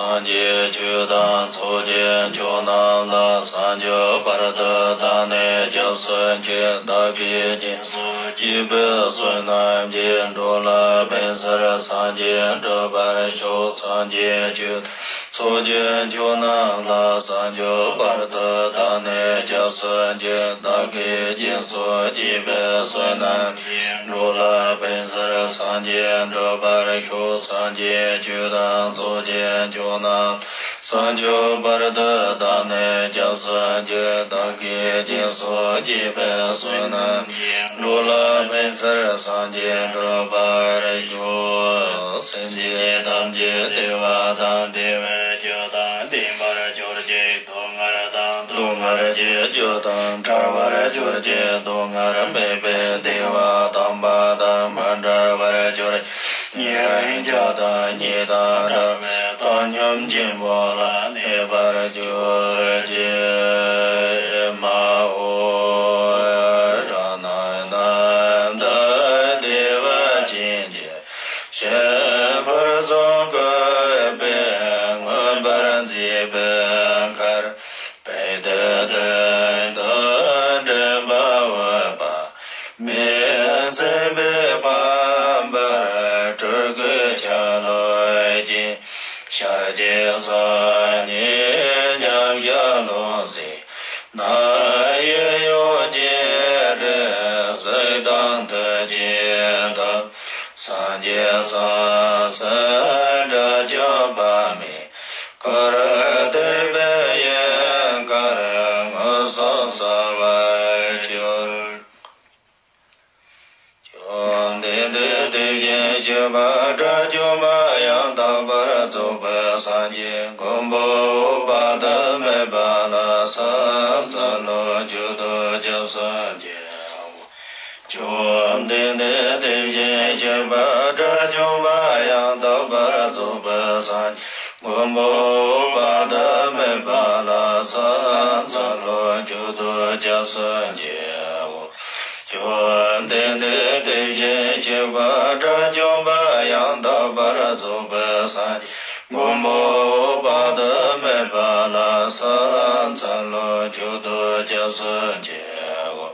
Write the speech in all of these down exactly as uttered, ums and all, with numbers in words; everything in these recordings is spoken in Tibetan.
སངས་རྒྱས་ཆོས་དང་ཚོགས་ཀྱི་མཆོག་རྣམས་ལ། སངས་རྒྱས་བར་དུ་བདག་ནི་སྐྱབས་སུ་མཆི། བདག་གིས་སྦྱིན་སོགས་བགྱིས་པའི་བསོད་ནམས་ཀྱིས། འགྲོ་ལ་ཕན་ཕྱིར་སངས་རྒྱས་འགྲུབ་པར་ཤོག་སངས་རྒྱས་ཆོས་དང་ཚོགས་ཀྱི་མཆོག་རྣམས་ལ། སངས་རྒྱས་བར་དུ་བདག་ནི་སྐྱབས་སུ་མཆི། བདག་གིས་སྦྱིན་སོགས་བགྱིས་པའི་བསོད་ནམས་ཀྱིས། འགྲོ་ལ་ཕན་ཕྱིར་སངས་རྒྱས་འགྲུབ་པར་ཤོག་སངས་རྒྱས་ཆོས་དང་ཚོགས་ཀྱི་མཆོག་རྣམས། སངས་རྒྱས་བར་དུ་བདག་ནི་སྐྱབས་སུ་མཆི། བདག་གིས་སྦྱིན་སོགས་བགྱིས་པའི་བསོད་ནམས་ཀྱིས། འགྲོ་ལ་ཕན་ཕྱིར་སངས་རྒྱས་འགྲུབ་པར་ཤོག་སེམས་ཅན་ཐམས་ཅད་བདེ་བ་དང་བདེ་བའི་རྒྱུ་དང་ལྡན་པར་གྱུར་ཅིག་སྡུག་བསྔལ་དང་སྡུག་བསྔལ་གྱི་རྒྱུ་དང་བྲལ་བར་གྱུར་ཅིག་སྡུག་བསྔལ་མེད་པའི་བདེ་བ་དམ་པ་དང་མ་འབྲལ་བར་གྱུར་ཅིག་ཉེ་རིང་བརྒྱ་དང་ཉེ་དང་བྲལ་བའི་བཏང་སྙོམས་ཆེན་པོ་ལ་གནས་པར་གྱུར་ཅིག་མ་འོངས་ན་ནམ་དུ་བདེ་བ་ཅན་གྱི་ཞིང་ཕུན་སུམ་འགོད་པས་མངོན་པར་མཛེས་པའི་མཁར། དཔལ་དུ་སྟོན་དུ་འགྲིམ་པ་འོད་དཔག་མེད་མཚན་དཔེའི་ཕམ་པར་སྤྲུལ་སྐུའི་ཆ་ལུགས་ཀྱིས། ཤར་གྱི་ས་གཉིས་མཉམ་གཞག་ལུང་བཞི་ནགས་གཡས་གཡོན་གྱི་རི། གཟིགས་དང་ཐུགས་རྗེས་ཐིམ། སངས་རྒྱས་སམ་སུམ་སྒྲ་བཅས་པ་མེད། སྐུར་ཐིམ་པས་ཡལ་གར་མངོན་སུམ་གསལ་བར་གྱུར། བཅོམ་ལྡན་འདས་དེ་བཞིན་གཤེགས་པ་དགྲ་བཅོམ་པ་ཡང་དག་པར་རྫོགས་པའི་སངས་རྒྱས་མགོན་པོ་དཔག་ཏུ་མེད་པ་ལ་ཕྱག་འཚལ་ལོ། མཆོག་ཏུ་སྐྱབས་སུ་མཆིའོ། བཅོམ་ལྡན་འདས་དེ་བཞིན་གཤེགས་པ་དགྲ་བཅོམ་པ་ཡང་དག་པར་རྫོགས་པའི་སངས་རྒྱས་མགོན་པོ་དཔག་ཏུ་མེད་པ་ལ་ཕྱག་འཚལ་ལོ། མཆོག་ཏུ་སྐྱབས་སུ་མཆིའོ། བཅོམ་ལྡན་འདས་དེ་བཞིན་གཤེགས་པ་དགྲ་བཅོམ་པ་ཡང་དག་པར་རྫོགས་པའི་སངས་རྒྱས་མགོན་པོ་དཔག་ཏུ་མེད་པ་ལ་ཕྱག་འཚལ་ལོ། མཆོག་ཏུ་སྐྱབས་སུ་མཆིའོ།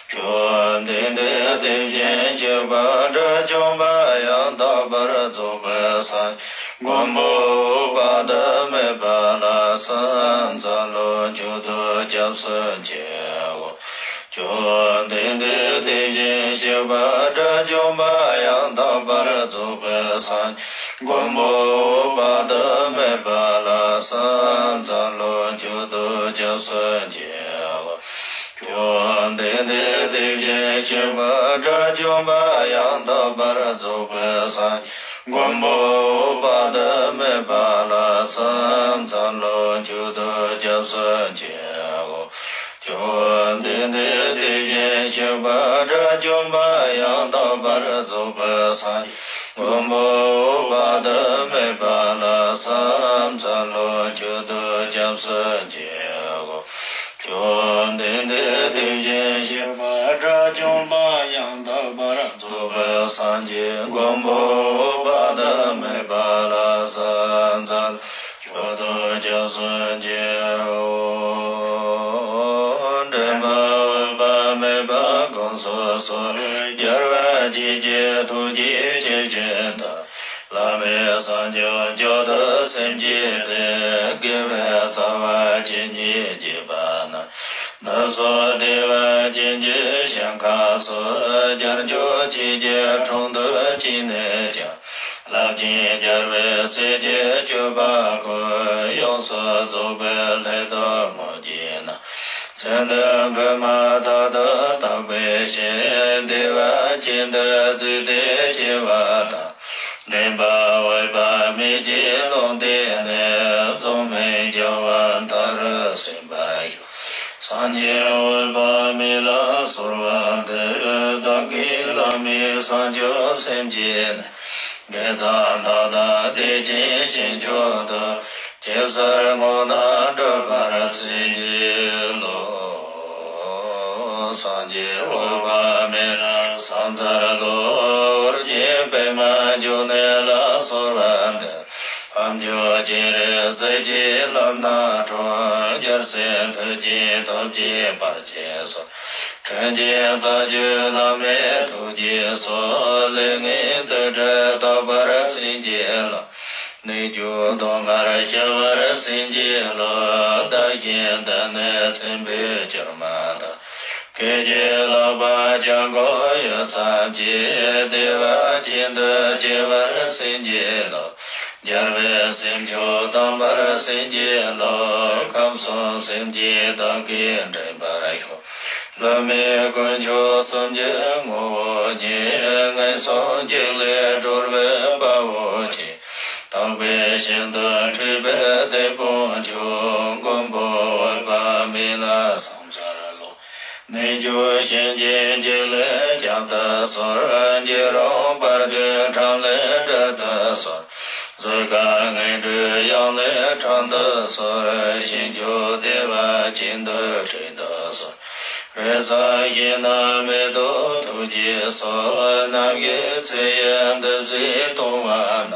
བཅོམ་ལྡན་འདས་དེ་བཞིན་གཤེགས་པ་དགྲ་བཅོམ་པ་ཡང་དག་པར་རྫོགས་པའི་སངས་རྒྱས་མགོན་པོ་དཔག་ཏུ་མེད་པ་ལ་ཕྱག་འཚལ་ལོ། མཆོག་ཏུ་སྐྱབས་སུ་མཆིའོ། བཅོམ་ལྡན་འདས་དེ་བཞིན་གཤེགས་པ་དགྲ་བཅོམ་པ་ཡང་དག་པར་རྫོགས་པའི་སངས་རྒྱས་མགོན་པོ་དཔག་ཏུ་མེད་པ་ལ་ཕྱག་འཚལ་ལོ། མཆོག་ཏུ་སྐྱབས་སུ་མཆིའོ། བཅོམ་ལྡན་འདས་དེ་བཞིན་གཤེགས་པ་དགྲ་བཅོམ་པ་ཡང་དག་པར་རྫོགས་པའི་སངས་རྒྱས་མགོན་པོ་དཔག་ཏུ་མེད་པ་ལ་ཕྱག་འཚལ་ལོ། མཆོག་ཏུ་སྐྱབས་སུ་མཆིའོ། བཅོམ་ལྡན་འདས་དེ་བཞིན་གཤེགས་པ་དགྲ་བཅོམ་པ་ཡང་དག་པར་རྫོགས་པའི་སངས་རྒྱས་མགོན་པོ་དཔག་ཏུ་མེད་པ་ལ་ཕྱག་འཚལ་ལོ། མཆོག་ཏུ་སྐྱབས་སུ་མཆིའོ། བཅོམ་ལྡན་འདས་དེ་བཞིན་གཤེགས་པ་དགྲ་བཅོམ་པ་ཡང་དག་པར་རྫོགས་པའི་སངས་རྒྱས་མགོན་པོ་དཔག་ཏུ་མེད་པ་ལ་ཕྱག་འཚལ། མཆོག་ཏུ་སྐྱབས་སུ་མཆིའོ། འདྲེན་པ་འོད་དཔག་མེད་པ་དགོངས་སུ་གསོལ། རྒྱལ་བ་ཀྱེ་ཀྱེ་ཐུགས་རྗེ་ཆེ་ཞིང་དག། བླ་མེད་སངས་རྒྱས་མཆོག་ཏུ་སེམས་བསྐྱེད་དེ། དགེ་བའི་རྩ་བ་ཇི་སྙེད་བགྱིས་པ་རྣམས། ནུབ་སོ་བདེ་བ་ཅན་གྱི་ཞིང་ཁམས་སུ། བྱང་ཕྱོགས་ཆོས་ཀྱི་གྲོང་དུ་སྐྱེས་ནས་ཀྱང་། རླབས་ཆེན་རྒྱལ་བའི་སྲས་ཀྱི་སྤྱོད་པ་ཀུན། ཡོངས་སུ་རྫོགས་པའི་སླད་དུ་མོས་བགྱིས་ན། མཚན་དུ་བོད་མ་ཐག་ཏུ་བཏགས་པའི་ཞིང་། བདེ་བ་ཅན་དུ་བརྩིས་ཏེ་སྐྱེ་བ་དང་། འདྲེན་པ་འོད་དཔག་མེད་ཀྱིས་ལུང་བསྟན་ནས། རྫོགས་སྨིན་རྒྱལ་བ་མཐའ་རུ་སོན་པར་ཤོག་སངས་རྒྱས་འོད་དཔག་མེད་ལ་གསོལ་བ་འདེབས། བདག་གིས་བླ་མེད་སངས་རྒྱས་སེམས་བསྐྱེད་ནས། དགེ་རྩ་མཐའ་དག་བདེ་ཆེན་ཞིང་མཆོག་ཏུ། ཇི་སྲིད་བསྔོ་བ་འགྲུབ་པར་བྱིན་གྱིས་རློབས། སངས་རྒྱས་འོད་དཔག་མེད་ལ་ཕྱག་འཚལ་ལོ། རིན་ཆེན་པདྨ་འབྱུང་གནས་ལ་གསོལ་བ་འདེབས། རྣལ་འབྱོར་སྤྱན་རས་གཟིགས་ཀྱི་ལམ་སྣ་དྲོངས། རྒྱལ་སྲས་ཐུགས་ཀྱི་སྟོབས་ཀྱིས་བར་ཆད་སོལ། དྲིན་ཅན་རྩ་བརྒྱུད་བླ་མའི་ཐུགས་ཀྱིས་གསོལ། ལས་ངན་བདུད་དགྲ་དག་པར་སེམས་ཀྱི་བློ། ནད་གཅོད་སྡུག་བསྔལ་ཞི་བར་སེམས་ཀྱི་བློ། བདག་གཞན་དོན་ནི་ཚིམ་པའི་སྐྱོར་མ་ཐག་སྐད་ཅིག་ལག་པ་བརྐྱང་དགོས་ཡུད་ཙམ་གྱིས། བདེ་བ་ཅན་དུ་སྐྱེ་བར་སེམས་ཀྱི་བློ། རྒྱལ་བའི་སྲས་མཆོག་དམ་པར་སེམས་ཀྱི་བློ། ཁམས་གསུམ་སེམས་ཅན་དག་གིས་འདྲེན་པར་ཤོག་བླ་མའི་དཀོན་མཆོག་གསུམ་གྱི་ངོ་བོ་ཉིད། ངན་སོང་གི་ལས་སྒྲོལ་བའི་དཔའ་བོ་ཆེ། དག་པའི་ཞིང་དུ་ཁྲིད་པའི་དེད་དཔོན་མཆོག་མགོན་པོ་འོད་དཔག་མེད་ལ་ཕྱག་འཚལ་ལོ། ནད་གཅོད་གཤིན་རྗེའི་ལས་བསྐྱབ་ཏུ་གསོལ། འཇིགས་རུང་བར་དོའི་འཕྲང་ལས་བསྒྲལ་དུ་གསོལ། གཟུགས་ཁམས་ངན་འགྲོའི་གཡང་ལས་འཕྲང་དུ་གསོལ། ཞིང་མཆོག་བདེ་བ་ཅན་དུ་ཁྲིད་དུ་གསོལ། རེག་བྱ་གཞན་ནི་མེད་དོ་ཐུགས་རྗེས་གསོལ། རྣམ་ཤེས་ཚེ་ཡི་འདུ་བྱེད་གཏོང་བ་ན།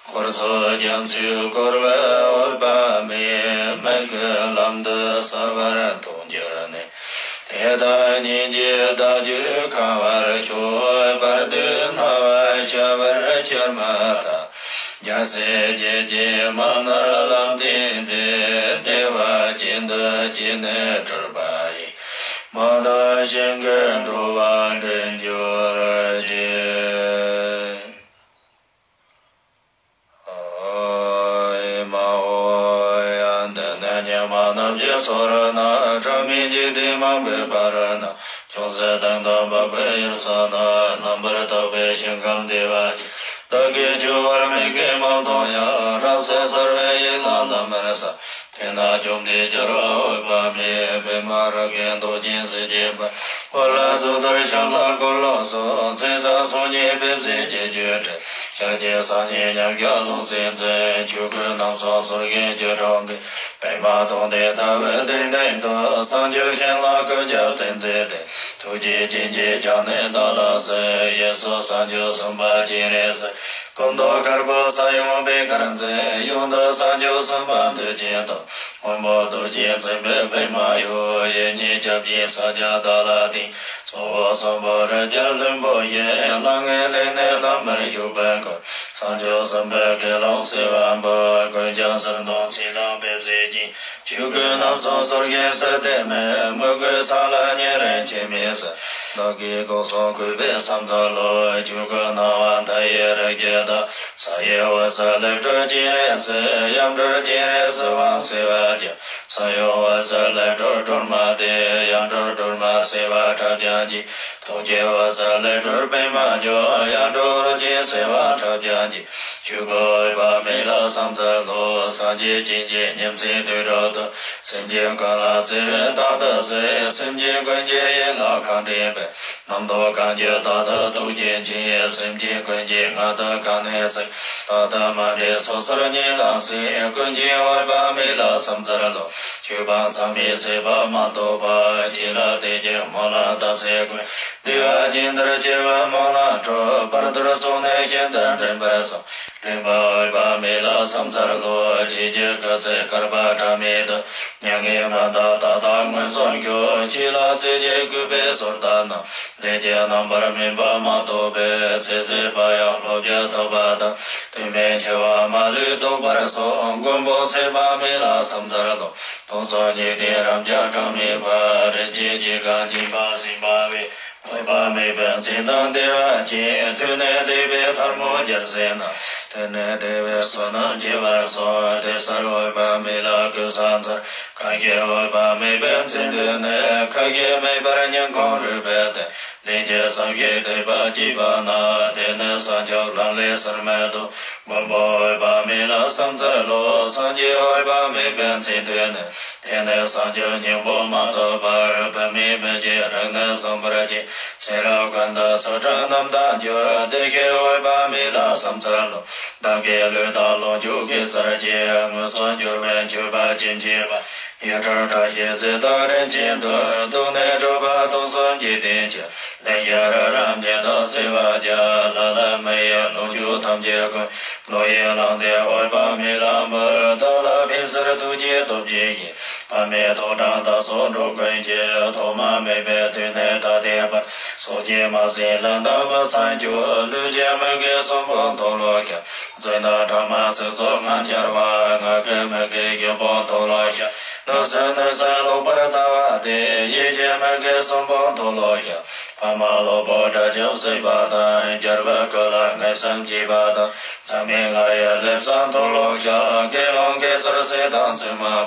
འཁོར་ཚོགས་རྒྱ་མཚོས་བསྐོར་བའི་འོད་དཔག་མེད། མི་མགོའི་ལམ་དུ་གསལ་བར་མཐོང་གྱུར་ནས། དེ་དག་སྙིང་རྗེའི་བདག་རྒྱུད་གང་བར་ཤོག་བར་དོའི་སྣང་བ་འཆར་བར་གྱུར་མ་ཐག་རྒྱལ་སྲས་བརྒྱད་ཀྱི་མ་ཎར་ལམ་བསྟན་ཏེ། བདེ་བ་ཅན་དུ་སྐྱེས་ནས་གྲོལ་བ་ཡི། མ་དག་ཞིང་གི་འགྲོ་བ་འདྲེན་གྱུར་ཅིག་ཨེ་མ་ཧོ། ཡང་དེ་ནས་ཉི་མ་རྣམས་ཀྱི་ཚོགས་ར་ན། སྒྲ་མི་འཇིག་རྟེན་མང་པོའི་བར་ན། ཅུང་ཟད་དང་དང་འཕགས་པའི་ཡུལ་ས་ན། རྣམ་པར་དག་པའི་ཞིང་ཁམས་བདེ་བ་ཅན། བདག་གིས་ཆོས་པར་མི་དགེ་མང་མཐོང་ཡང་། རང་སེམས་གསལ་བའི་ཡིད་ལ་ལམ་མེར་གསལ། དེ་ན་བཅོམ་ལྡན་རྒྱལ་བ་འོད་དཔག་མེད། པདྨ་རབ་རྒྱན་རྡོ་རྗེ་སྲས་ཀྱི་དཔལ། འོད་ལ་སོགས་མཐའ་ཡས་ཞབས་ལ་འཁོར་ལོ་སོགས། མཚན་བཟང་སོགས་ཉིད་དཔེ་བྱད་ཀྱིས་བརྗོད་དྲི། ཞལ་གྱི་ས་གཉིས་མཉམ་གཞག་ལུང་བསྟན་མཛད། ཆོས་སྐུ་རྣམ་གསུམ་ཟུར་བཞག་ཅི་སྒྲུབ་ཀྱི། པདྨ་དང་ལྡན་ལྟ་བུའི་གདན་སྟེང་དུ། བྱང་ཆུབ་ཤིང་ལ་གུས་ཕྱག་སྟེ་མཛད་དེ། ཐུགས་རྗེའི་སྤྱན་གྱིས་བརྐྱངས་ནས་བདག་ལ་གཟིགས། གཡས་སུ་བྱང་ཆུབ་སེམས་དཔའ་སྤྱན་རས་གཟིགས། སྐུ་མདོག་དཀར་པོ་ས་ཡོམ་པའི་དཀར་མཛེས། གཡོན་དུ་བྱང་ཆུབ་སེམས་དཔའ་མདུད་ཅན་དང་། སྔོན་པོ་རྡོ་རྗེ་འཛིན་པའི་པདྨ་གཡོ། གཡས་གཉིས་སྐྱབས་ཀྱི་ཕྱག་རྒྱ་བདག་ལ་བསྟན། སོག་པོ་གསོན་པོ་རི་རྒྱལ་ལྷུན་པོ་བཞིན། ལྷང་ངེ་ལས་ནས་ལམ་མར་ཞུགས་པའི་འཁོར། བྱང་ཆུབ་སེམས་དཔའི་དགེ་སློང་བྱེ་བ་འབུམ། ཀུན་ཀྱང་གསེར་མདོག་མཆིས་དང་དཔེ་བྱད་ཅན། ཆོས་སྐུ་རྣམ་གསུམ་ཟུར་བཞག་ཟེར་དེ་མེད། མོས་གུས་ས་ལ་ཉེ་རིང་ཁྱད་མེད་ཟེར། བདག་གིས་སྐུ་གསུང་གུས་པས་ཕྱག་འཚལ་ལོ། ཆོས་སྐུ་སྣང་བ་མཐའ་ཡས་རིགས་ཀྱི་བདག་ས་ཡི་འོད་ཟེར་ལས་སྒྲོལ་སྤྱན་རས་གཟིགས། ཡང་སྒྲོལ་སྤྱན་རས་གཟིགས་དབང་བྱེ་བ་རྒྱལ། ས་ཡི་འོད་ཟེར་ལས་སྒྲོལ་སྒྲོལ་མ་སྟེ། ཡང་སྒྲོལ་སྒྲོལ་མ་བྱེ་བ་ཕྲག་བརྒྱ་འཇིག་ཐུགས་ཀྱི་འོད་ཟེར་ལས་སྒྲོལ་པདྨ་འབྱུང་། ཡང་སྒྲོལ་རོ་གཅིག་བྱེ་བ་ཕྲག་བརྒྱ་འཇིག་ཆོས་སྐུ་འོད་དཔག་མེད་ལ་ཕྱག་འཚལ་ལོ། སངས་རྒྱས་བྱིན་གྱིས་ཉིན་མཚན་དུས་དྲུག་ཏུ། སེམས་ཅན་ཀུན་ལ་བརྩེ་བས་རྟག་ཏུ་གཟིགས། སེམས་ཅན་ཀུན་གྱི་ཡིད་ལ་གང་དྲན་པའི། རྣམ་རྟོག་གང་སྐྱེས་རྟག་ཏུ་སྡུག་བྱེད་ཅིང་། སེམས་ཅན་ཀུན་གྱི་མངལ་དུ་གང་གནས་ཚེ། རྟག་ཏུ་མ་འདྲེས་སོ་སོར་ཉིད་ལ་གཟིགས། ཀུན་མཁྱེན་འོད་དཔག་མེད་ལ་ཕྱག་འཚལ་ལོ། ཆོས་སྤངས་མཚམས་མེད་ཚེ་དཔག་མ་ཐོབ་པ། བྱིས་ལ་དད་ཅིང་སྨོན་ལམ་བཏབ་ཚེ་ཀུན། བདེ་བ་ཅན་དུ་སྐྱེ་བའི་སྨོན་ལམ་འཁྲུལ། བར་དོར་སོང་ནས་གཞན་དོན་འདྲེན་པར་གསུངས། འདྲེན་པ་འོད་དཔག་མེད་ལ་ཕྱག་འཚལ་ལོ། བྱིས་ཀྱི་སྐུ་ཚེ་བསྐལ་པ་གྲངས་མེད་དུ། མྱ་ངན་མ་འདའ་ད་ལྟ་མངོན་སུམ་ཞུགས། བྱིས་ལ་བརྩེ་གཅིག་གུས་པས་གསོལ་བ་གནང་། ལས་ཀྱི་རྣམ་པར་སྨིན་པ་མ་ཐོབ་པས། ཚེ་ཟད་པ་ཡང་བློ་བགྱིས་ཐོབ་པ་དང་། དུས་མིན་འཆི་བ་མ་ལུས་ཐོབ་པར་གསུངས། མགོན་པོ་ཚེ་དཔག་མེད་ལ་ཕྱག་འཚལ་ལོ། སྟོང་གསུམ་འཇིག་རྟེན་རབ་འབྱམས་གྲངས་མེད་པ། རིན་ཆེན་གྱི་གང་བརྒྱན་པ་ཟིན་པ་བས། འོད་དཔག་མེད་པའི་མཚན་དང་བདེ་བ་ཅན། ཐོས་ནས་དད་པས་ཐལ་མོ་སྦྱར་བྱས་ན། ཐོས་ནས་དད་པས་བསོད་ནམས་སྐྱེ་བར་གསུངས། དེ་ཕྱིར་འོད་དཔག་མེད་ལ་གུས་ཕྱག་འཚལ། གང་ཞིག་འོད་དཔག་མེད་པའི་མཚན་ཐོས་ནས། ཁ་ཞིག་མེད་པར་སྙིང་ཁོང་རུས་པའི་གཏིང་། ལན་གཅིག་ཙམ་ཞིག་དད་པ་སྐྱེས་པ་ན། དེ་ནི་བྱང་ཆུབ་ལམ་ལས་ཟེར་མི་འདུག་མགོན་པོ་འོད་དཔག་མེད་ལ་ཕྱག་འཚལ་ལོ། སངས་རྒྱས་འོད་དཔག་མེད་པའི་མཚན་ཐོས་ནས། དེ་ནས་བྱང་ཆུབ་སྙིང་པོ་མ་ཐོབ་བར། བུད་མེད་མི་བྱེད་རིགས་ནི་བཟང་པོར་སྐྱེ། ཚེ་རབས་ཀུན་ཏུ་ཚུལ་ཁྲིམས་རྣམ་དག་འགྱུར། དེ་ཞིག་འོད་དཔག་མེད་ལ་ཕྱག་འཚལ་ལོ། བདག་གི་ལུས་དང་ལོངས་སྤྱོད་དགེ་རྩར་སྐྱེ། མངོན་སུམ་གྱུར་པའི་མཆོད་པ་ཅི་མཆིས་པ། ཡིད་སྤྲུལ་བཀྲ་ཤིས་རྫས་དང་རིན་ཆེན་འདུད། སྡུག་བསྔལ་འཁྲུལ་པ་སྟོང་གསུམ་འཇིག་རྟེན་གྱི། ལན་བརྒྱར་རབ་རིམ་ནད་དང་བསྲེ་བ་རྒྱ། ལ་ལ་མི་ཡི་ལོངས་སྤྱོད་ཐམས་ཅད་ཀུན། བློ་ཡིས་བླངས་ཏེ་འོད་དཔག་མེད་ལ་འབུལ། བདག་ལ་ཕན་ཕྱིར་ཐུགས་རྗེའི་སྟོབས་ཀྱིས་བགྱི། དཔག་མེད་ཐོག་དྲངས་བདག་སོགས་འགྲོ་ཀུན་གྱི། ཐོག་མ་མེད་པའི་དུས་ནས་ད་ལྟའི་བར། སྲོག་གཅོད་མ་ཟིན་ལན་དང་མི་ཚངས་སྤྱོད། ལུས་ཀྱི་མི་དགེ་གསུམ་པོ་མཐོལ་ལོ་བཤགས། རྫུན་དང་ཕྲ་མ་ཚིག་རྩུབ་ངན་འཆལ་བ། ངག་གི་མི་དགེ་བཞི་པོ་མཐོལ་ལོ་བཤགས། ནུབ་སུ་ནུབ་སུ་ལོག་པར་ལྟ་བ་སྟེ། ཡིད་ཀྱི་མི་དགེ་གསུམ་པོ་མཐོལ་ལོ་བཤགས། ཕ་མ་ལོག་པོ་དགྲ་བཅོམ་སྲིད་པ་དང་། རྒྱལ་བུ་ཀུན་ལ་ངན་སེམས་བགྱིས་པ་དང་། མཚམས་མེད་ལྔ་ཡི་ལེགས་བསགས་མཐོལ་ལོ་བཤགས། དགེ་སློང་དགེ་ཚུལ་སྲས་དང་བཙུན་མ་ཕ།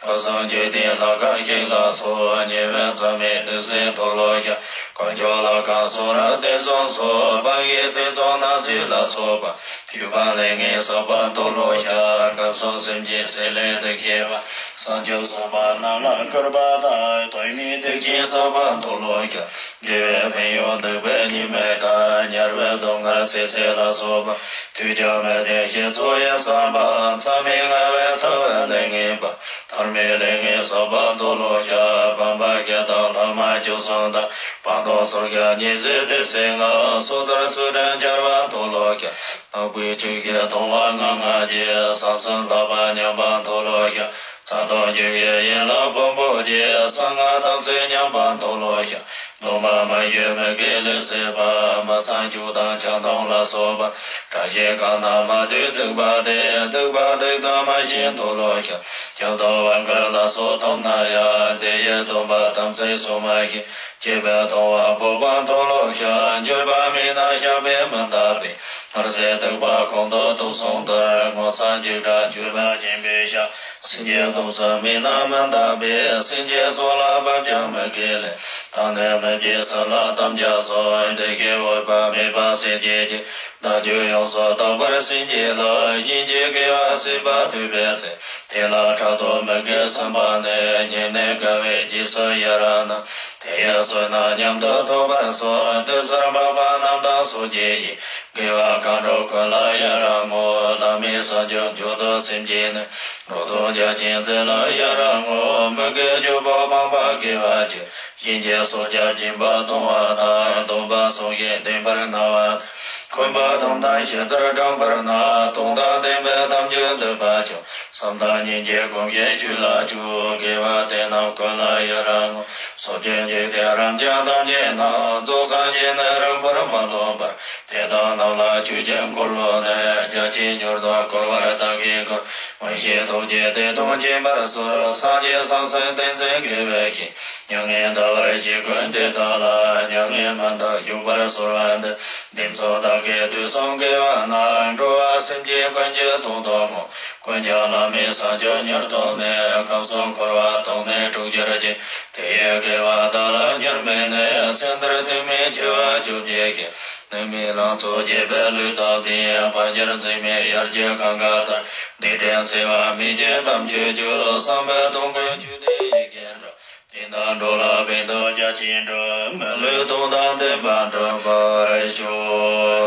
ཕུན་སུམ་ཚོགས་ལྡན་ལྷ་ཁང་ཞིང་ལ་སོགས། ཉེ་བའི་མཚམས་མེད་གདུགས་སེམས་མཐོལ་ལོ་བཤགས། དཀོན་མཆོག་ལྷ་ཁང་གསུང་རབ་དེ་ཙམ་སོགས། བག་ཡོད་ཚེ་བཙོན་ནང་ཞིང་ལ་སོགས་པ། བཅུ་པ་ལས་ངན་བསགས་པ་མཐོལ་ལོ་བཤགས། ཁམས་གསུམ་སེམས་ཅན་སྲེད་ལས་སྡུག་བྱེད་པ། བསང་ཆུ་བསྲུངས་པ་རྣམས་ལ་བསྐུར་བ་དང་། དོན་མེད་སྡིག་ཅན་བསགས་པ་མཐོལ་ལོ་བཤགས། དགེ་བའི་ཕན་ཡོན་སྡིག་པའི་ཉེས་དམིགས་དང་། ཉར་བའི་སྡུག་བསྔལ་ཚེ་ཚད་ལ་སོགས་པ། དུས་ཀྱང་མི་བདེན་ཞེས་ཚོགས་ཡི་བསམ་པ། མཚམས་མེད་ལྔ་བའི་ཐུབ་པའི་ལས་ངན་པ། ཐར་མེད་ལས་ངན་བསགས་པ་མཐོལ་ལོ་བཤགས། སྤངས་པ་བརྒྱད་དང་ལྷག་མ་བཅུ་གསུམ་དང་། སྤངས་རྟོགས་ཚོགས་བརྒྱད་ཉི་ཤུ་རྩ་ལྔ། སོ་ཐར་ཚུལ་ཁྲིམས་འཆལ་བ་མཐོལ་ལོ་བཤགས། ནག་པོའི་ཆོས་བརྒྱད་སྡོམ་པ་ལྔ་ལྔ་བརྒྱ། ས་མཚམས་ལྷག་པ་ཉམས་པ་མཐོལ་ལོ་བཤགས། ཚ་གདུང་བཅུ་བརྒྱད་ཡན་ལག་ཕུང་པོ་བརྒྱད། གསང་སྔགས་དམ་ཚིག་ཉམས་པ་མཐོལ་ལོ་བཤགས། སྡོམ་པ་མ་ཞུས་མི་དགེ་ལས་བསགས་པ། མི་ཚངས་སྤྱོད་དང་ཆང་འཐུང་ལ་སོགས་པ། དགྲ་བཅོམ་གང་རྣམས་མ་ཐུབ་སྡིག་པ་སྟེ། སྡིག་པ་སྡིག་ཏུ་མ་ཞུས་མཐོལ་ལོ་བཤགས། སྐྱབས་དང་བར་འགལ་ལ་སོགས་ཐོབ་ན་ཡང་། དེ་ཡི་སྡོམ་པ་དམ་ཚིག་སྲུང་མ་ཤེས། སྐྱེས་པའི་སྡོམ་པ་སྤོབས་པ་མཐོལ་ལོ་བཤགས། འགྱོད་པ་མེད་ན་བཤགས་པས་མི་འདག་པས། སྔར་བྱས་སྡིག་པ་ཁོང་དུ་དུག་གསུམ་ལྟར། ངོ་ཚ་འཇིགས་སྐྲག་འགྱོད་པ་ཆེན་པོས་བཤགས། སེམས་ཅན་སྡོམ་ས་མེད་ན་མི་འདག་པས། སེམས་ཅན་སྲོག་ལ་བབ་ཀྱང་མི་དགེ་ལས། དང་ནི་མི་བགྱིད་ཚུལ་ལ་དམ་བཅའ་སོགས། འདི་ཞེས་འོད་དཔག་མེད་པ་སེམས་བསྐྱེད་ཅིང་། བདག་རྒྱུད་ཡོངས་སུ་དག་པར་སེམས་བསྐྱེད་ལ། གཞན་གྱི་དགེ་བ་བྱེད་པ་ཐོས་པའི་ཚེ། དེ་ལ་ཕྲག་དོག་མི་དགེ་བསམ་པ་ནི། སྙིང་ནས་དགའ་བས་རྗེས་སུ་ཡི་རང་ན། དེ་ཡི་བསོད་ནམས་མཉམ་དུ་ཐོབ་པར་ཤོག། དེ་ཚེ་འཕགས་པ་རྣམས་དང་སོགས་ཀྱི་ཡིད། དགེ་བ་གང་སྒྲུབ་ཀུན་ལ་ཡི་རང་ངོ་། བླ་མེད་བྱང་ཆུབ་མཆོག་ཏུ་སེམས་བསྐྱེད་ནས། འགྲོ་དོན་རྒྱ་ཆེན་མཛད་ལ་ཡི་རང་ངོ་། མི་དགེ་བཅུ་པོ་སྤངས་པ་དགེ་བ་བཅུ། གཞན་གྱི་སྲོག་བཅད་སྦྱིན་པ་གཏོང་བ་དང་། སྡོམ་པ་སྲུང་ཞིང་བདེན་པར་སྨྲ་བ་དང་། འཁོན་པ་དང་དང་ཞི་དུལ་དྲང་པར་སྨྲ། སྟོང་དང་བདེན་པའི་དམ་ཆོས་འདོད་པ་ཆུང་། བསམ་དང་སྙིང་རྗེ་སྒོམ་ཞིང་ཆོས་ལ་འཇུག། དགེ་བ་དེ་རྣམས་ཀུན་ལ་ཡི་རང་ངོ་། སོ་སྐྱེ་འཇིག་རྟེན་རབ་འབྱམས་ཐམས་ཅད་ན། རྫོགས་སངས་རྒྱས་ནི་རིང་པོར་མ་ལོག་པར། དེ་དག་རྣམས་ལ་མཆོད་ཅིང་འཁོར་ལོ་ནས། རྒྱ་ཆེན་མྱུར་དུ་བསྐོར་བར་བདག་གིས་བསྐུལ། མངོན་ཤེས་ཐུགས་ཀྱིས་དེ་དང་མཁྱེན་པར་གསོལ། སངས་རྒྱས་སམ་སེམས་ཏིང་འཛིན་དགེ་བའི་ཞིང་། མྱ་ངན་འདའ་བར་བྱེད་ཀུན་དེ་དག་ལ། མྱ་ངན་མ་འདའ་བཞུགས་པར་གསོལ་བ་འདེབས། འདི་ཚོགས་བདག་གིས་དུས་གསུམ་དགེ་བ་རྣམས། འགྲོ་བ་སེམས་ཅན་ཀུན་གྱི་དོན་དུ་བསྔོ། ཀུན་ཀྱང་བླ་མེད་བྱང་ཆུབ་མྱུར་ཐོབ་ནས། ཁམས་གསུམ་འཁོར་བ་དོན་ནི་གྲོལ་གྱུར་ཅིག། དེ་ཡི་དགེ་བ་བདག་ལ་མྱུར་སྨིན་ནས། ཚེ་འདིར་དུས་མིན་འཆི་བ་བཅོ་བརྒྱད་ཞི། ནད་མེད་ལང་ཚོ་རྒྱས་པའི་ལུས་སྟོབས་ལྡན། དཔལ་འབྱོར་འཛད་མེད་དབྱར་གྱི་གངྒཱ་ལྟར། བདེ་དྲན་འཚེ་བ་མེད་ཅིང་དམ་ཆོས་རྒྱུད། བསམ་པའི་དོན་ཀུན་ཆོས་དེ་ཡི་གེར་འགྲོ། དེ་དག་འགྲོ་ལ་ཕན་ཐོགས་རྒྱ་ཆེན་འགྲུབ། མི་ལུས་དོན་དང་ལྡན་པ་འགྲུབ་པར་ཤོག།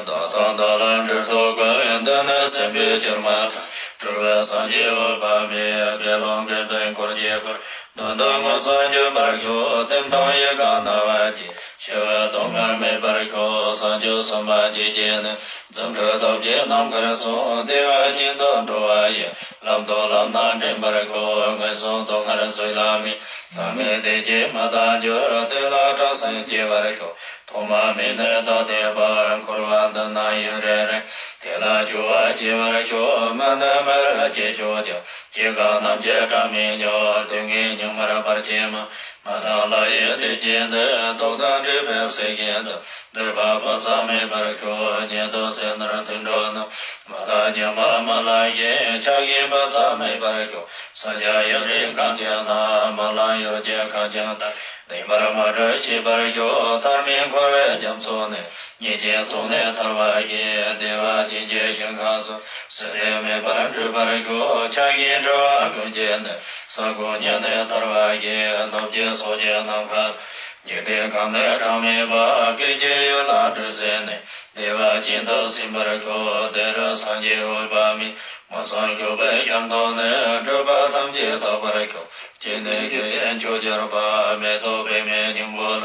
བདག་དང་བདག་ལ་འབྲེལ་ཐོགས་ཀུན། འདི་ནི་སྲིན་པོའི་ཕྱིར་མ་ཐལ། སྤྲུལ་པའི་སངས་རྒྱས་འོད་དཔག་མེད། དགེ་སློང་དགེ་འདུན་འཁོར་གྱིས་བསྐོར། དོན་དུ་དངོས་སུ་འབྱོན་པར་ཤོག། ལྟེམ་དང་ཡལ་ག་ན་བ་ཅན། ཞི་བའི་སྡུག་བསྔལ་མེད་པར་ཤོག། བྱང་ཆུབ་སེམས་དཔའ་བརྒྱད་ཀྱིས་ནི། འཛུམ་དྲུག་སྟོབས་ཀྱིས་ནམ་མཁར་སོང་། བདེ་བ་ཅན་དུ་འགྲོ་བ་ཡི། ལམ་དང་ལམ་སྣ་འདྲེན་པར་ཤོག། ངན་སོང་སྡུག་བསྔལ་བཟོད་ལ་མེད། བླ་མེད་བདེ་སྐྱིད་མི་རྟག་འབྱོར། དེ་ལ་སྐྲག་སེམས་སྐྱེ་བར་ཤོག། ཐོག་མ་མེད་ནས་ད་ལྟའི་བར། འཁོར་བ་འདི་ན་ཡུན་རིང་རིང་། དེ་ལ་སྐྱོ་བ་སྐྱེ་བར་ཤོག། མི་ནི་མི་རུ་སྐྱེ་ཆོག་ཀྱང་། སྐྱེ་རྒ་ན་འཆིའི་སྒྲ་མི་སྙན། དུས་ངན་སྙིགས་མར་བར་ཆད་མང་། མི་དང་ལྷ་ཡི་བདེ་སྐྱིད་འདི། བདག་དང་འདྲེས་པའི་སྲེད་ཞེན་དུ། སྡིག་པ་བག་ཚ་མེད་པར་ཤོག། ཉེ་དུ་སེར་སྣར་མཐུན་འགྲོགས་རྣམས། མི་རྟག་སྙིགས་མ་མི་ལང་ཞིང་། ཆགས་ཞེན་བག་ཚ་མེད་པར་ཤོག། ས་སྐྱ་ཡུན་རིང་གངས་ཅན་ན། མ་ལང་ཡུལ་གྱི་ཁང་ཆེན་ལྟར། བདེན་པར་མ་གྲོལ་ཤེས་པར་ཤོག། ཐར་མེད་འཁོར་བའི་རྒྱ་མཚོ་ནས། ཉེས་ཅན་ཚོགས་ནི་ཐར་བ་ཞིག། བདེ་བ་ཅན་གྱི་ཞིང་ཁམས་སུ། སྲིད་པ་མེད་པར་འགྲུབ་པར་ཤོག། ཆགས་ཞེན་འཁྲི་བ་ཀུན་གྱི་ནི། ས་སྒོ་ཉིད་ནས་ཐར་བ་ཞིག། ནུབ་ཀྱི་སོགས་ཀྱི་ནམ་མཁའ། འཇིག་རྟེན་ཁམས་ནི་གྲངས་མེད་པ། སྐད་ཅིག་ཡུད་ལ་གྲོལ་ཟད་ནས། བདེ་བ་ཅན་དུ་ཟིན་པར་ཤོག། དེ་རུ་སངས་རྒྱས་འོད་དཔག་མེད། མངོན་སུམ་བཞུགས་པའི་ཞལ་མཐོང་ནས། སྒྲུབ་པ་ཐམས་ཅད་དག་པར་ཤོག། སྤྱན་ནི་བཞུགས་ཤིང་ཕྱག་བརྐྱང་བ། མེ་ཏོག་པདྨའི་སྙིང་པོ་ལ།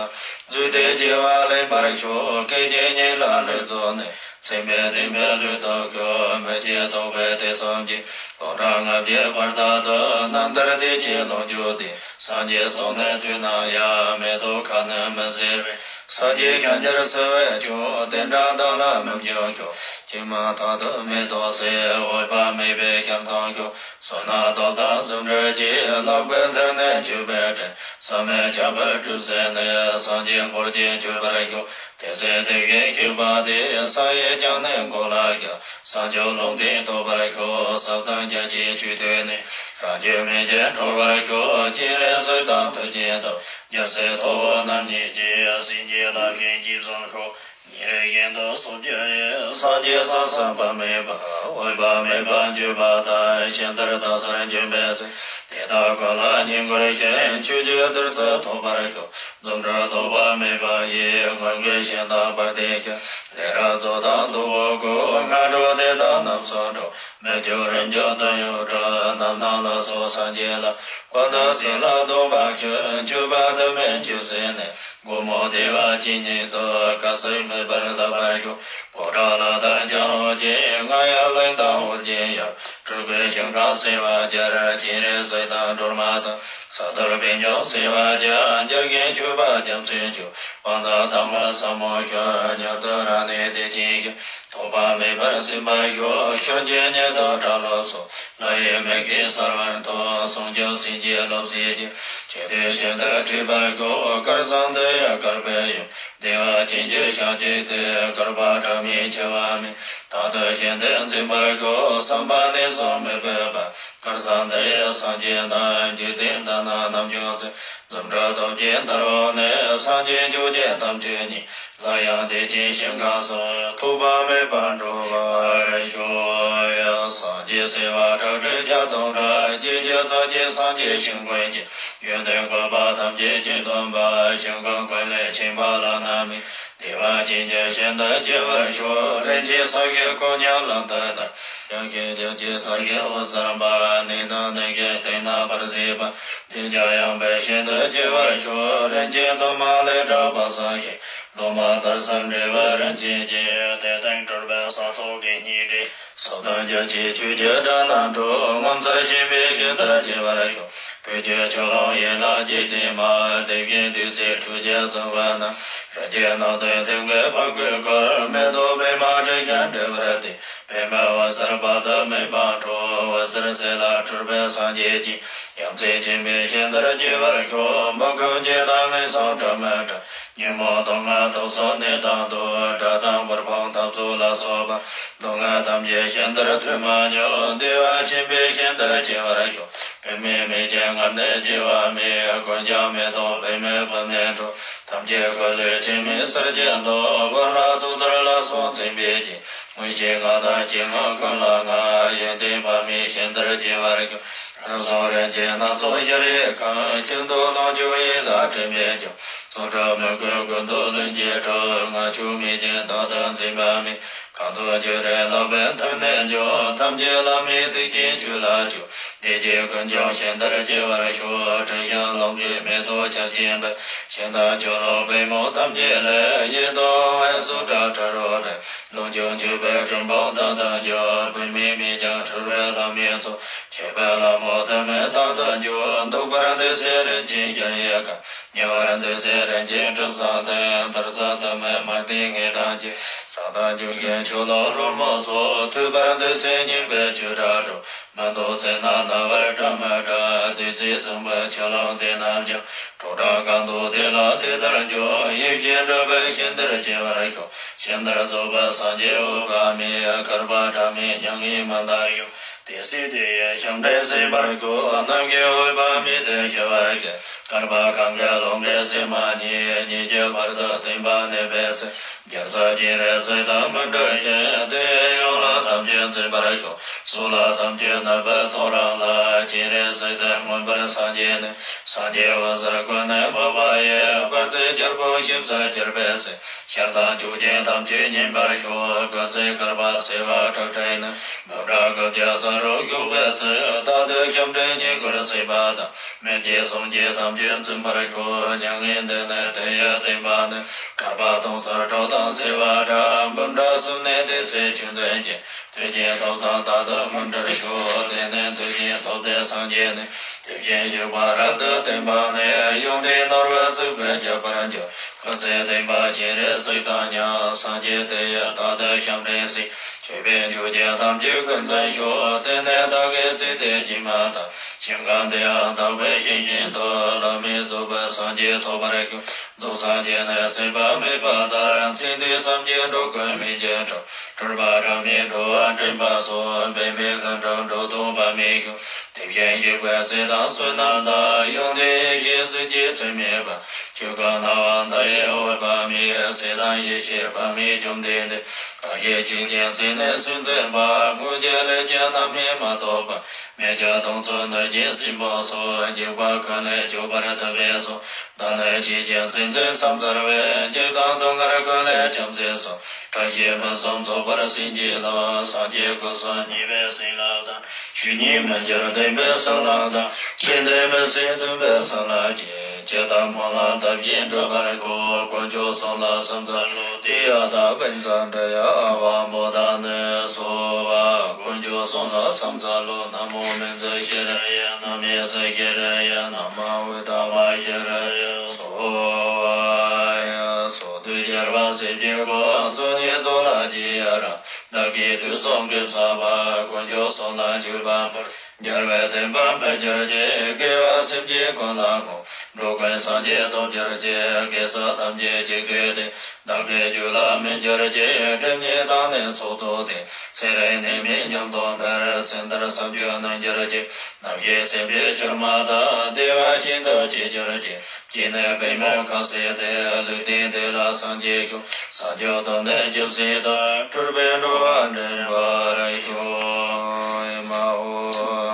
བརྫུས་ཏེ་སྐྱེ་བ་ལེན་པར་ཤོག། སྐད་ཅིག་ཉིད་ལ་ལུས་རྫོགས་ནས། སེམས་དཔའི་སྡིག་པའི་ལུས་དག་ཤོག་མི་བརྗེད་རྟོག་པའི་ཐེ་ཚོམ་གྱིས། ལོ་གྲངས་ལྔ་བརྒྱའི་བར་དག་ཏུ། རྣམ་ཐར་བདེ་སྐྱིད་ལོངས་སྤྱོད་དེ། སངས་རྒྱས་སོགས་ནི་དུས་ནམ་ཡང་། མེ་ཏོག་ཁ་ནི་མི་ཟད་པའི། སངས་རྒྱས་ཞལ་མཇལ་བྱེད་པར་ཤོག་དེ་འདྲ་བདག་ལ་མི་འབྱུང་ཤོག་མཆི་མ་དག་ཏུ་མེ་ཏོག་སེར། འོད་དཔག་མེད་པའི་ཞལ་མཐོང་ཤོག་བསོད་ནམས་སྟོབས་དང་འཛུམ་གྲོགས་ཀྱིས། ལག་པའི་མཐིལ་ནི་མཆོད་པའི་སྤྲིན། བསམ་མེད་ཁྱབ་པར་སྤྲུལ་མཛད་ནས། སངས་རྒྱས་འཁོར་གྱིས་མཆོད་པར་ཤོག་དེ་ཚེ་དེ་བཞིན་གཤེགས་པ་དེས། བསམ་ཡས་བརྐྱང་ནས་མགོ་ལ་བཞག་བསམ་བརྗོད་ལུང་བསྟན་ཐོབ་པར་ཤོག་བསམ་གཏན་རྒྱ་ཆེའི་ཆོས་ཐོས་ནས། རང་རྒྱུད་མེད་ཅིང་གྲོལ་བར་ཤོག་སྤྱན་རས་གཟིགས་དང་ཐུགས་ཀྱི་ཐུགས། རྒྱལ་སྲས་ཐུབ་པ་རྣམ་གཉིས་ཀྱིས། སེམས་ཅན་བདག་གཞན་གྱིས་བཟུང་ཤོག་ཉིན་རེ་བཞིན་དུ་གསོལ་ཇ་ཡིས། སངས་རྒྱས་སོགས་བསམ་པ་མེད་པ། འོད་དཔག་མེད་པར་འགྱུར་བ་དང་། ཞིང་དེར་རྟག་སར་འབྱོན་པའི་ཚེ། དེ་དག་ཀུན་ལ་བསྙེན་བཀུར་ཞིང་། ཆོས་ཀྱི་བདུད་རྩི་ཐོབ་པར་ཤོག་རྫུ་འཕྲུལ་ཐོགས་པ་མེད་པ་ཡིས། མངོན་དགའི་ཞིང་དང་བར་དུ་ཁྱབ། ལས་རབ་རྫོགས་དང་ཐུབ་པ་ཀུན། སྔ་དྲོ་དེ་དག་རྣམས་སུ་འགྲོ། མི་བསྐྱོད་རིམ་བྱོན་དོན་ཡོད་གྲུབ། རྣམ་སྣང་ལ་སོགས་སངས་རྒྱས་ལ། བཀའ་དང་སྲིད་ལ་སྡོམ་པ་ཞུ། མཆོད་པ་དུ་མས་མཆོད་ཟིན་ནས། མགོན་པོ་བདེ་བ་ཅན་ཉིད་དུ། སྐབས་སུ་མེད་པར་བསླབ་པར་ཞུ། པོ་ཏ་ལ་དང་ལྕང་ལོ་ཆེན། རྔ་ཡབ་གླིང་དང་ཨོ་རྒྱན་ཡུལ། སྤྲུལ་པའི་ཞིང་ཁམས་གསལ་བར་གྱུར། སྤྱན་རས་གཟིགས་དང་སྒྲོལ་མ་དང་། ས་རྡུལ་པད་འབྱུང་གསལ་བར་གྱུར། འཇིག་རྟེན་མཆོད་པ་རྒྱ་མཚོས་མཆོད། དབང་དང་ཐ་མལ་ཟབ་མོ་ཤོད། མྱུར་དུ་རབ་གནས་བདེ་ཆེན་ཞིང་། ཐོགས་པ་མེད་པར་ཟིན་པར་ཤོག་ཤོད་ཅིག་ཉིད་དུ་གྲགས་ལོངས་སོ། ལྷ་ཡི་མིག་གིས་གསལ་བར་མཐོང་། གསུང་ཆོས་སེམས་ཀྱི་རླབས་གསལ་གྱིས། ཆོས་འདི་ཤིན་ཏུ་འཁྲིགས་པར་ཤོག་དཀར་ཟངས་འདི་ཡི་དཀར་པོའི་ཡུལ། བདེ་བ་ཅན་གྱི་ཞིང་གཅིག་སྟེ། བསྐལ་པ་ཕྲ་མོའི་འཆི་བ་མེད། རྟག་ཏུ་ཞིང་དེར་འཛིན་པར་ཤོག་བསམ་པ་ནི་བཟོད་མེད་པའི་དཔལ། དཀར་ཟངས་འདི་ཡི་སངས་རྒྱས་རྣམས། འཇིག་རྟེན་འདི་ན་རྣམ་བྱུང་བརྩེ། འཛུམ་དྲུག་སྟོབས་ཀྱིས་འདར་བ་ནས། སངས་རྒྱས་ཆོས་ཀྱི་དམ་ཆོས་ཉིད། སླར་ཡང་བདེ་ཆེན་ཞིང་ཁམས་སུ། ཐོགས་པ་མེད་པར་འགྲུབ་པར་ཤོག་སངས་རྒྱས་སྲིད་པ་ཁྲག་ཁྲིག་བརྒྱ་སྟོང་གྲགས། བརྒྱད་ཅུ་རྩ་གཅིག་སངས་རྒྱས་ཞིང་ཀུན་གྱི། ཡོན་ཏན་བཀོད་པ་ཐམས་ཅད་ཀྱིས་སྟོན་པ། ཞིང་ཁམས་ཀུན་ལས་ཆེས་འཕགས་ལ་རྣམ་སྨིན། བདེ་བ་ཅན་གྱི་ཞིང་དེར་སྐྱེ་བར་ཤོག་རིན་ཆེན་ས་གཞི་ཁོད་སྙོམས་ལམ་མཐའ་དང་། ཡངས་ཤིང་རྒྱ་ཆེའི་ས་གཞི་འོད་གསལ་འབར། གནས་ནི་གནས་ཀྱི་སྟེང་ན་བར་སྲིད་པ། བདེ་འཇམ་ཡངས་པའི་ཞིང་དུ་སྐྱེ་བར་ཤོག་རིན་ཆེན་ཐོག་མ་ལས་གྲགས་པ་སངས་རྒྱས། ལོ་མ་དར་ཟབ་འབྲས་བུ་རིན་ཆེན་གྱི། དེ་སྟེང་སྤྲུལ་པའི་ས་ཕྱོགས་ཀྱི་སྙིང་རྗེ། ས་བོན་རྒྱ་ཆེའི་ཆོས་ཀྱི་སྒྲ་རྣམས་སྒྲོག་ངོ་མཚར་ཆེན་པོའི་ཞིང་དུ་སྐྱེ་བར་ཤོག་བོད་ཀྱི་ཆུ་ཀླུང་ཡན་ལག་འཇིག་རྟེན་མ། དེ་བཞིན་བདུད་རྩིའི་ཁྲུས་ཀྱིས་གཙང་བ་རྣམས། རིན་ཆེན་སྣ་བདུན་མཐིང་གའི་ཕག་གུས་བསྐོར། མེ་ཏོག་པདྨ་དྲི་ཞིམ་འབྲེལ་བར་བརྟེན། པདྨ་འོད་ཟེར་དཔག་ཏུ་མེད་པ་འཕྲོ། འོད་ཟེར་ཚེ་ལ་འཁྲུལ་པའི་སངས་རྒྱས་ཀྱི། ཡ་མཚན་ཆེན་པོའི་ཞིང་དེར་སྐྱེ་བར་ཤོག་མི་ཁོམ་སྐྱེ་དང་ངན་སོང་དྲི་མ་དྲི། ཉོན་མོངས་དུག་ལྔ་དུག་གསུམ་ནད་དང་དུག་སྒྲ་དང་བུར་ཕོངས་འཐབ་རྩོད་ལ་སོགས་པ། སྡུག་བསྔལ་ཐམས་ཅད་ཞིང་དེར་ཐོས་མ་མྱོང་། བདེ་བ་ཆེན་པོའི་ཞིང་དེར་སྐྱེ་བར་ཤོག་བུད་མེད་མི་སྐྱེ་མངལ་ནས་སྐྱེ་བ་མེད། ཀུན་ཀྱང་མེ་ཏོག་པདྨའི་བུ་ནས་འཕྲོ། ཐམས་ཅད་འཁོར་ལོའི་ཕྱི་མའི་ཟུར་གྱི་མདོག་བུ་ལྷ་གཙུག་ཏོར་ལ་སོགས་མཚན་དཔེ་བརྒྱན། མངོན་ཤེས་ལྔ་དང་སྤྱན་ལྔ་ཀུན་ལ་བསྔགས། ཡོན་ཏན་དཔག་མེད་ཞིང་དེར་སྐྱེ་བར་ཤོག་རང་སོགས་རིན་ཆེན་སྣ་ཚོགས་ཤར་བའི་ཁམས། ཁྱིམ་དུ་ལོངས་སྤྱོད་ཡིད་ལ་དྲན་པས་ཀྱང་། རྩོལ་བྲལ་མོས་གུས་ཀུན་ཏུ་ལྷུན་གྱིས་གྲུབ། ང་ཆོས་མེད་ཅིང་བདག་ཏུ་འཛིན་པ་མེད། གང་དུ་འགྱུ་རེ་ལག་པའི་མཐིལ་ནས་འཇུག་ཐམས་ཅད་བླ་མེད་ཐུགས་རྗེའི་ཆོས་ལ་འཇུག་བདེ་སྐྱིད་ཀུན་འབྱུང་ཞིང་དེར་སྐྱེ་བར་ཤོག་དྲི་ཞིམ་ལོངས་སྤྱོད་མེ་ཏོག་ཆར་ཆེན་འབེབས། ཞིང་དང་ཆུ་ཀླུང་པདྨོ་ཐམས་ཅད་ལས། ཡིད་དུ་འོང་བའི་གསུང་སྒྲ་ཕྲ་རུ་སྒྲོག་ལོངས་སྤྱོད་འཇུག་པའི་སྤྲིན་ཕུང་དག་དང་འཇུག་བུད་མེད་མེད་ཀྱང་ཁྲོ་བའི་ལྷ་མིའི་ཚོགས། མཆོད་པའི་ལྷ་མོ་དུ་མས་རྟག་ཏུ་འཇུག་འདུག་པར་འདོད་ཚེ་རིན་ཆེན་གཞལ་ཡས་ཁང་། ཉལ་བར་འདོད་ཚེ་རིན་ཆེན་གྲུ་གསུམ་སྟེང་། དར་ཟབ་དུ་མས་དམར་ལྡན་ངད་ལྡན་གྱི། ཟངས་དང་འབྱུང་ཞིང་ཆུ་ཀླུང་རོལ་མོ་སོགས། ཐོས་པར་འདོད་ཚེ་སྙན་པའི་ཆོས་སྒྲ་སྒྲོག་མི་འདུག་ཚེ་ན་རྣ་བར་སྒྲ་མི་གྲགས། བདུད་རྩིའི་རྫིང་བུ་ཆུ་ཀླུང་དེ་རྣམས་ཀྱང་། སྒྲོག་གྲགས་གང་དུ་དེ་ལ་དེ་ལྟར་འཇུག་ཡིད་བཞིན་འགྲུབ་པའི་ཞིང་དེར་སྐྱེ་བར་ཤོག་ཞིང་དེར་རྫོགས་པའི་སངས་རྒྱས་འོད་དཔག་མེད། བསྐལ་པ་ཕྲ་མོའི་མྱ་ངན་མི་འདའ་ཞིང་། དེ་སྲིད་དེ་ཡི་ཞིང་བྲན་གཟིགས་པར་ཤོག་རྣམ་ཤེས་འོད་དཔག་མེད་དེ་ཞི་བར་གྱུར། བསྐལ་པ་གང་གཱའི་ཀླུང་གི་ཟེགས་མ་ཉིད། ཉིད་ཀྱི་བར་དུ་ཐིམ་པ་གནས་པའི་ཚེ། རྒྱལ་སྲས་སྤྱན་རས་གཟིགས་དང་མི་འབྲལ་ཞིང་། དེ་ཡི་ཡུམ་ལ་ཐམས་ཅད་འཛིན་པར་ཤོག་སོགས་ལ་ཐམས་ཅད་ནུས་པའི་ཐོག་རང་ལ། སྤྱན་རས་གཟིགས་དེ་མངོན་པར་སངས་རྒྱས་ནས། སངས་རྒྱས་འོད་ཟེར་ཀུན་ནས་འབབ་པ་ཡི། དཔལ་བརྩེགས་རྒྱལ་པོ་ཞིང་སར་གྱུར་པའི་ཚེ། ཞིང་དང་ཆོས་ཅན་ཐམས་ཅད་མཉེས་པར་ཤོག་སྐུ་ཚེ་བསྐལ་པ་བྱེ་བ་ཁྲག་ཁྲིག་ནི། འབུམ་ཕྲག་དགུ་བརྒྱ་རྩ་དྲུག་བཞུགས་པའི་ཚེ། རྟག་ཏུ་ཞབས་འདྲེན་བསྙེན་བཀུར་བྱེད་པ་དང་། མི་བརྗེད་གསུམ་གྱིས་ཐམས་ཅད་འཛིན་པར་ཤོག་མྱ་ངན་འདས་ནས་དེ་ཡི་བསྟན་པ་ནི། ཐར་པ་དང་སར་གྲོལ་དང་སེལ་བ་འདྲ། འབུམ་ཕྲག་གསུམ་ནས་དེ་ཚེ་ཆོས་འཛིན་གྱི། དུས་ཀྱི་ཐོབ་ཐང་རྟག་ཏུ་མངོན་འགྱུར་ཤོག་དེ་ནས་དུས་ཀྱི་ཐོབ་བདེ་སངས་རྒྱས་ནས། དེ་བཞིན་གཤེགས་པ་རབ་ཏུ་བསྟན་པ་ནི། ཡོན་ཏན་ནོར་བུ་བརྩེགས་པས་ཁྱབ་པར་འགྱུར། སྐུ་ཚེ་བརྟན་པ་སྤྱན་རས་གཟིགས་དང་མཉམ། སངས་རྒྱས་དེ་ཡི་རྟག་ཏུ་ཞབས་འདྲེན་སྲིད། མཆོད་པས་མཆོད་ཅིང་དམ་ཚིག་ཀུན་འཛིན་ཤོག་དེ་ནས་བདག་གི་ཚེ་འདི་ཇི་མ་ཐག་ཞིང་ཁམས་འདི་ཡང་དག་པའི་ཞིང་བཞིན་དུ། བླ་མེད་རྫོགས་པའི་སངས་རྒྱས་ཐོབ་པར་ཤོག་རྫོགས་སངས་རྒྱས་ནི་ཚེ་དཔག་མེད་པ་ལྟར། ཚེ་འདིའི་སངས་རྒྱས་འགྲོ་ཀུན་མི་འགྱུར་འགྲོ། སྤྲུལ་པ་སྒྲ་མེད་འགྲོ་བ་འདྲེན་པ་སོགས། འབད་མེད་ལྷུན་གྲུབ་འགྲོ་དོན་དཔག་མེད་ཤོག་དེ་བཞིན་གཤེགས་པའི་ཚེ་དང་བསོད་ནམས་དང་། ཡོན་ཏན་ཡེ་ཤེས་གཟི་བརྗིད་ཚད་མེད་པ། ཆོས་སྐུ་སྣང་བ་མཐའ་ཡས་འོད་དཔག་མེད། ཚེ་དང་ཡེ་ཤེས་དཔག་མེད་བཅོམ་ལྡན་འདས། བསྐལ་བཞི་ཆོས་ཀྱི་མཚན་ནས་སུན་འཛིན་པ། སྔོན་གྱི་ལས་ཀྱི་རྣམ་སྨིན་མ་གཏོགས་པ། མི་བསྐྱོད་དྭངས་གཙང་སྣོད་ཀྱི་སྲིན་པོ་སོགས། འཇིགས་པ་ཀུན་ལས་སྐྱོབ་པར་ཐུབ་པས་སོ། བདག་ནི་ཆོས་ཀྱི་མཚན་འཛིན་བསམ་འཚལ་བས། འཇིགས་དང་སྡུག་བསྔལ་ཀུན་ལས་བྱང་སེམས་སོ། བཀྲ་ཤིས་ཕུན་སུམ་ཚོགས་པར་བྱིན་གྱིས་རློབས། སངས་རྒྱས་སྐུ་གསུམ་བརྙེས་པའི་བྱིན་རླབས་དང་། ཆོས་ཉིད་མི་འགྱུར་བདེན་པའི་གསལ་སྣང་དང་། སྐྱེ་འདས་མི་ཟད་སྟོན་པའི་བྱིན་རླབས་ཀྱིས། ཇི་ལྟར་སྨོན་ལམ་བཏབ་བཞིན་འགྲུབ་པར་ཤོག་དཀོན་མཆོག་གསུམ་ལ་བྱིན་གྱིས་རློབས། དེ་ཡང་དག་པའི་མཚམས་འདྲ་ཡང་དབང་པོ་དང་ནི་སོ། དཀོན་མཆོག་གསུམ་ལ་བྱིན་གྱིས་རློབས། ན་མོ་མཉྫུ་ཤྲཱི་ཡ། ན་མེ་སི་ཤྲཱི་ཡ། ན་མ་ཨུཏྟ་མ་ཤྲཱི་ཡ། སྭཱ་ཧཱ། སོགས་དུས་གྱུར་པ་སྲིད་ཀྱི་སྒོ། ཚོགས་གཉིས་ཚོགས་ལ་རྗེས་ཡི་རང་། བདག་གིས་དུས་གསུམ་གྱི་ས་པ། དཀོན་མཆོག་གསུམ་ལ་འཇུག་པ་འཕུར། འགྱུར་བའི་བདེན་པ་འཕེལ་གྱུར་ཅིག་དགེ་བ་སེམས་ཅན་ཀུན་ལ་བསྔོ། འགྲོ་ཀུན་སངས་རྒྱས་ཐོབ་གྱུར་ཅིག་དགེ་རྩ་ཐམས་ཅད་གཅིག་བསྡུས་ཏེ། བདག་གི་རྒྱུད་ལ་སྨིན་གྱུར་ཅིག་སྒྲིབ་གཉིས་དག་ནས་ཚོགས་རྫོགས་ཏེ། ཚེ་རིང་ནད་མེད་ཉམས་རྟོགས་འཕེལ། ཚེ་འདིར་བསམ་རྒྱུ་ནོར་གྱུར་ཅིག་རྣམ་ཤེས་སེམས་པའི་ཆུར་མ་དག་བདེ་བ་ཤིན་ཏུ་སྐྱེ་གྱུར་ཅིག་སྐྱེས་ནས་པདྨོ་ཁ་ཟས་ཏེ། ལུས་རྟེན་དེ་ལ་སངས་རྒྱས་ཤོག་སངས་རྒྱས་ཐོབ་ནས་ཇི་སྲིད་དུ། སྤྲུལ་པའི་འགྲོ་བ་འདྲེན་པར་ཤོག་ཨེ་མ་ཧོ།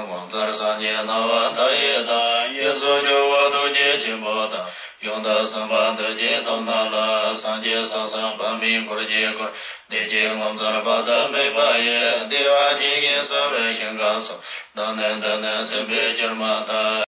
ངོ་མཚར་སངས་རྒྱས་སྣང་བ་མཐའ་ཡས་དང་། ཡེ་སུ་ཇོ་བོ་ཐུགས་རྗེ་ཆེན་པོ་དང་། ཡོན་ཏན་གསུམ་པ་འདུས་བྱས་ཐོབ་རྣམས་ལ། སངས་རྒྱས་ས་གསུམ་དཔག་མེད་འཁོར་གྱིས་བསྐོར། བདེ་སྐྱིད་ངོ་མཚར་དཔག་ཏུ་མེད་པ་ཡི། བདེ་བ་ཅན་ཞེས་གསོལ་བའི་ཞིང་ཁམས་སུ། བདག་ནི་འདི་ནས་སེམས་དཔའི་ཆུར་མ་དག